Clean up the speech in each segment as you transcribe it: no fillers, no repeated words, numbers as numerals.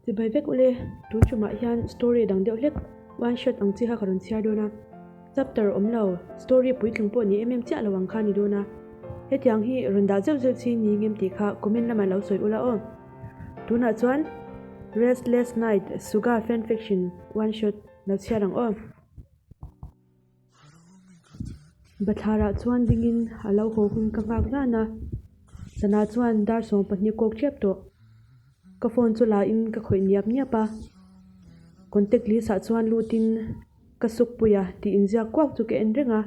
Chibai vek ule, tun tumah hian story dang deuh hlek one shot ang chi kha ka rawn chhiar dawn a. Chapter awm lo, story puitling pawh ni em em chiah lo ang kha ni dawn a. Hetiang hi rawn dah zeuh zeuh chi ni ngem tih kha comment lamah lo sawi ula aw. Tunah chuan Restless Night Suga fanfiction one shot lo chhiar ang aw. Bathlarah chuan dingin a lo haw hun ka nghak ran a, sana chuan dar 12 kawk tep tawh. Ka phone chu la in ka khawih niap niap a, contact list ah chuan lutin ka suk pui a tih inziak kuak chu ka en reng a,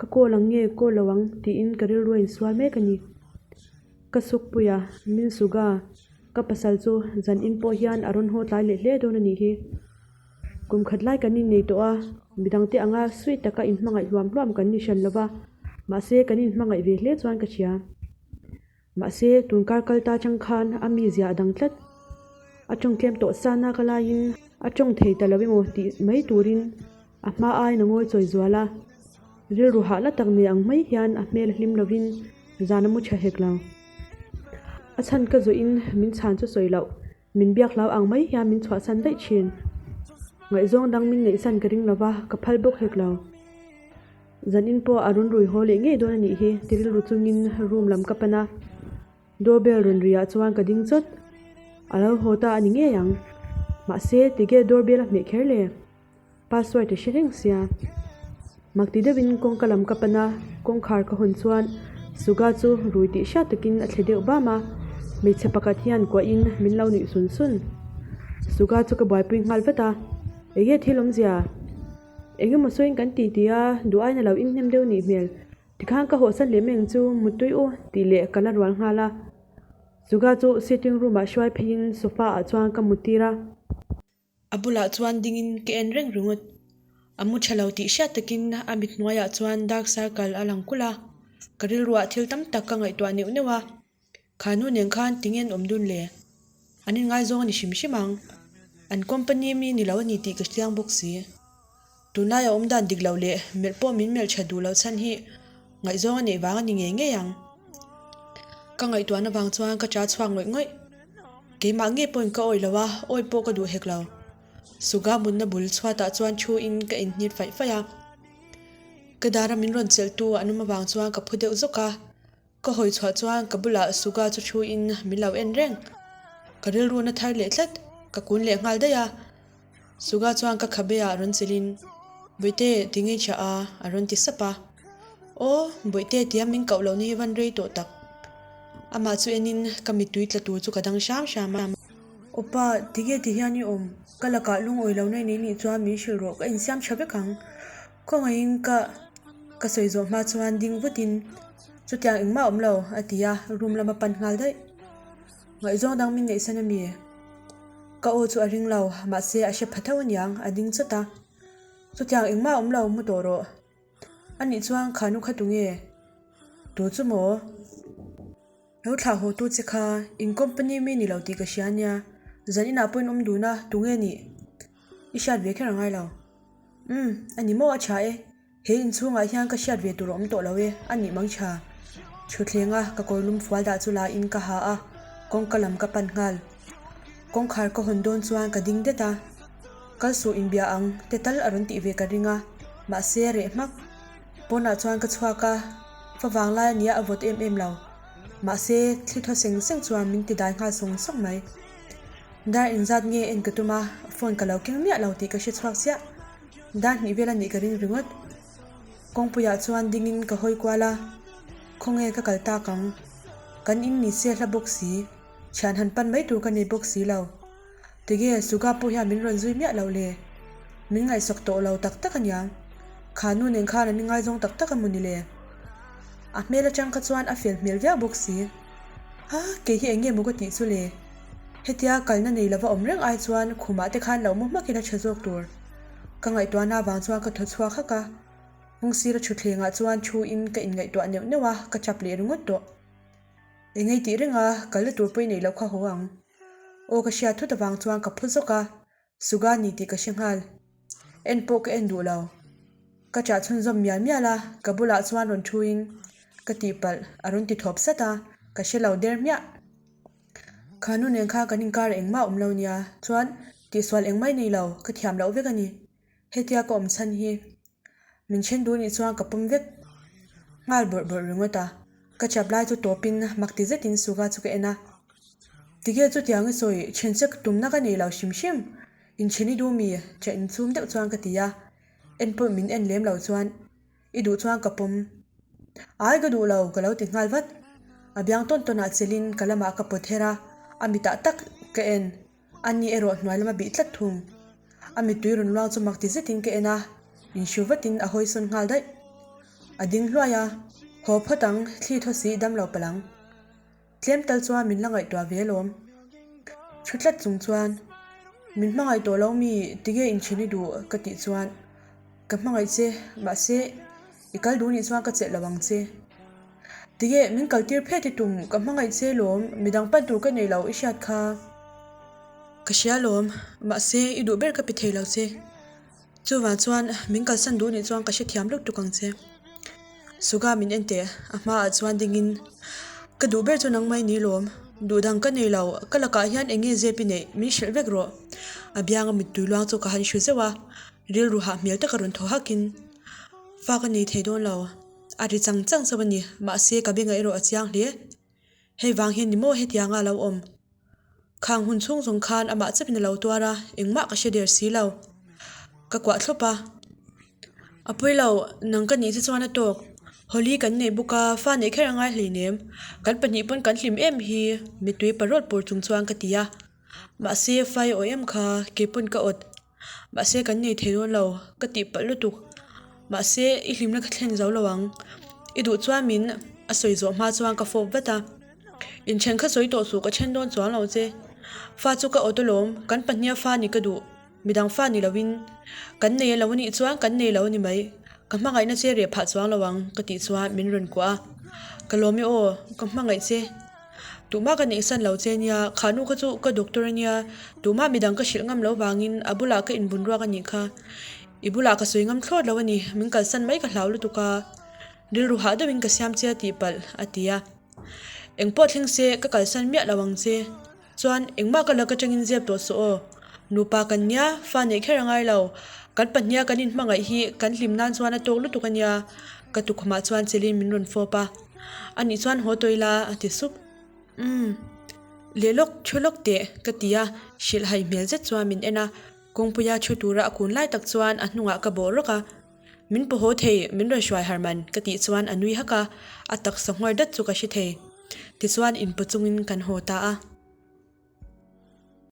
ka call ang nge call lo ang tiin ka rilru a insual mek a ni. Ka suk pui a, min suga ka pasal chu zan in pawh hian a rawn haw tlai leh hle dawn a nih hi. Kum khat lai kan innei tawh a, midangte anga sweet taka inhmangaih hluam hluam kan ni hran lova, mahse kan inhmangaih ve hle chuan ka hria. Mahse tun kar kal ta chang khan a mizia a dang tlat. A tawng tlem tawh sana ka laiin a tawng thei ta lo emaw tih mai turin a hma aiin a ngawi chawi zual a. Rilru hah la tak nei ang mai hian a hmel a hlim lovin zan a mu tha hek lo. A chhan ka zawhin min chhan chu sawi loh. Min biak hlau ang mai hian min chhuahsan daih thin. Ngaihzawng dang min ngaihsan ka ring lova, ka phal bawk hek lo. Zanin pawh a rawn rui haw leh ngei dawn a nih hi, ti rilru chungin room lam ka pan a. Doorbell rawn ri ah chuan ka ding chawt. A lo haw ta a ni ngei ang. Mahse, tige doorbell a hmeh kher le? Password a hre reng sia. Mak ti deuhin kawngka lam ka pan a, kawngkhar ka hawn chuan Suga chu rui tih hriat takin a thle deuh bam a, hmeichhe pakhat hian kuahin min lo nuih sun sun. Suga chu ka buaipui nghal vat a, Enge thil awmzia? Engemaw sawiin kan ti ti a, duh aiin a lo inhnem deuh nih hmel. Tikhan ka hawhsan leh mai ang chu, muttui u tih leh ka la rual nghal a. Suga chu sitting room ah hruai pheiin sofa ah chuan ka muttir a. A bulah chuan dingin ka en reng ringawt. A mu tha lo tih hriat takin a mit hnuaiah chuan dark circle a lang kulh a. Ka rilruah thil tam tak ka ngaihtuah neuh neuh a. Kha nu nen khan tinge an awm dun le? An inngaizawng a ni hrim hrim ang. An company mi ni lo a ni tih ka hriang bawk si. Tunlai a awm dan dik loh leh melh pawh min melh tha duh loh chhan hi ngaihzawng a neih vang a ni ngei ngei ang. Ka ngaihtuahna vang chuan ka cha chhuak ngawih ngawih. Keimah ngei pawhin ka awih lo a, awih pawh ka duh hek lo. Suga mutna bul chhuatah chuan thu in ka inhnit faih faih a. Ka dara min rawn chelhtu an awm avang chuan ka phu deuh zawk a. Ka hawi chhuah chuan ka bulah Suga chu thu in min lo en reng. Ka rilru na thar leh tlat, ka kun leh nghal daih a. Suga chuan ka khabe ah rawn chilh in, Bawihte, ti ngei tha a, a rawn ti sap a. Aw, Bawihte tia min koh lohna hi van rei tawh tak. Amah chu en in ka mittui tla tur chu ka dang hram hram a. Awpa, tige ti hian i awm? Ka lakah lungawi lohna i nei nih chuan min hrilh rawh, ka insiam tha vek ang. Khawngaihin ka ka sawi zawh hma chuan ding vutin, Chutiang engmah awm lo, a ti a, room lama pan nghal daih. Ngaihzawng dang min ngaihsan a mi? Ka aw chu a ring lo, mahse a hre pha tho aniang, a ding chawt a. Chutiang engmah awm lo, mu tawh rawh. Anih chuan khanu kha tunge? Tu chu maw? Lo thlah haw tu che kha in company mi ni lo tih ka hria ania, zan inah pawh in awm dun a, tunge nih? I hriat ve kher a ngai lo. Umm, a ni maw a tha e, he inchhungah hian ka hriat ve tur a awm tawh lo e, a nih mang tha. Thuthlenga ka kawr lum fual dah chu la in ka ha a, kawngka lam ka pan nghal. Kawngkhar ka hawn dawn chuan ka ding det a, kal suh inbia ang te tal a rawn tih ve ka ring a, mahse reh hmak. Pawnah chuan ka chhuak a, fa vang lai a nia a vawt em em lo. Mahse, thli thaw seng seng chuan min ti dai nghal sawng sawng mai. Dar engzat nge en ka tum a, phone ka lo keng miah lo tih ka hre chhuak chiah. Dar hnih vel a nih ka ring ringawt. Kawngpuiah chuan dingin ka hawi kual a, khawnge ka kal tak ang? Kan in ni se hla bawk si, thian han pan mai tur ka nei bawk si lo. Tige, Suga pawh hian min rawn zui miah lo le. Min ngaihsak tawh lo tak tak aniang. Kha nu nen khan an ingaizawng tak tak a maw ni le? A hmel atang kha chuan a fel hmel viau bawk si. Ha, kei hi eng nge maw ka tih chu le? Hetia kalna nei lova awm reng ai chuan khumah te khan lo mu hmak ila tha zawk tur. Ka ngaihtuahna avang chuan ka thaw chhuak hak a. Kawngsira thutthlengah chuan thu in ka inngaihtuah neuh neuh a, ka chap leh ringawt tawh. Engei tih renga kalna tur pawh i neih loh kha haw ang. Aw ka hriat thut avang chuan ka phu zawk a, Suga ni tih ka hre nghal. En pawh ka en duh lo. Ka chah chhunzawm mial mial a, ka bulah chuan rawn thuin ka tihpalh a rawn ti thawp sat a, ka hre lo der hmiah. Kha nu nen kha kan inkarah engmah a awm lo nia, chuan tihsual engmah i nei lo, ka thiam loh vek a ni. Hetia ka awm chhan hi min then duh nih chuan ka pawm vek nghal bawrh bawrh ringawt a, ka chap lai chu tawpin mak ti zetin Suga chu ka en a. Tige chutiang i sawi then che tumna ka nei lo hrim hrim, inthen i duh mi? Chah inchhum deuh chuan ka ti a, en pawh min en lem lo chuan. I duh chuan ka pawm. Ai ka duh lo, ka lo ti nghal vat. A biang tawn tawnah chelin ka lamah ka pawt her a, a mitah tak ka en. A ni erawh hnuai lama bih tlat thung. A mittui rawn luang chu mak ti zetin ka en a, inhriu vatin a hawi sawn nghal daih. A ding hluai a, haw phawt ang, thli thaw si dam lo palh ang. Tlem tal chuan min la ngaihtuah ve alawm. Thu tlat chung chuan, Min hmangaih tawh lo mi, tige inthen i duh? ka tih chuan, Ka hmangaih che, mahse, i kal duh nih chuan ka chelh lo ang che. Tige min kal tir phet i tum, ka hmangaih che alawm, midang pan tur ka nei lo i hriat kha. Ka hria alawm, mahse, i duh ber ka pe thei lo che. Chuvang chuan min kalsan duh nih chuan ka hrethiam lutuk tuk ang che. Suga min en teh, a hmaah chuan dingin, Ka duh ber chu nangmah i ni lawm, duh dang ka nei lo, ka lakah hian eng nge zep i neih, min hrilh vek rawh. A bianga mittui luang chu ka han hru zeuh a, rilru hah hmel taka rawn thaw hakin, Fa ka nei thei dawn lo, a ri chang chang chauh a ni, mahse ka bengah erawh a chiang hle. Hei vang hian ni maw hetianga a lo awm? Khang hun chhung zawng khan amah chepin a lo tuar a, engmah ka hre der si lo. Ka kuah thlawp a. A pawi lo, nang ka nih che chuan a tawk. Holi kan nei bawk a, fa neih kher a ngai hleinem. Kan pahnih pawn kan hlim em hi, mittui parawt pur chung chuan ka ti a. Mahse, fai aw em kha, keipawn ka awt. Mahse kan nei thei dawn lo, ka tih palh lutuk. Mahse i hlimna ka thlen zo lo ang. I duh chuan min a sawi zawh hma chuan ka fawp vat a. Inthen kha sawi tawh suh ka then dawn chuang lo che. Fa chu ka awt alawm, kan pahniha fa ni ka duh. Midang fa ni loin kan nei alo anih chuan kan nei lo a ni mai. Ka hmangaihna che reh phah chuang lo ang ka tih chuan min rawn kuah a. Ka lawm e aw, ka hmangaih che. Tumah ka neihsan lo che nia, kha nu kha chu ka doctor a nia, tumah midang ka hrilh ngam lo vangin a bulah ka inbun ruak a nih kha. I bulah ka sawi ngam thlawt lo a ni, min kalsan mai ka hlau lutuk a, rilru hah deuhin ka siam che a tih palh, a ti a. Engpawh thleng se ka kalsan miah lo ang che. Chuan engmah ka lak atangin zep tawh suh aw. Nupa kan nia, fa neih kher a ngai lo. Kan pahnia kan inhmangaih hi kan hlim nan chuan a tawk lutuk a nia. Ka tukhumah chuan chelin min rawn fawp a. A nih chuan haw tawih la, a ti sup. Umm. Leh lawk, thu lawk teh, ka ti a, hrilh hai hmel zet chuan min en a. Kawngpuia thu tura a kun lai tak chuan a hnungah ka bawh rawk a. Min paw haw thei, min rawn hruai har man, ka tih chuan a nui hak a, a taksa ngawr dat chu ka hre thei. Tichuan inpaw chungin kan haw ta a.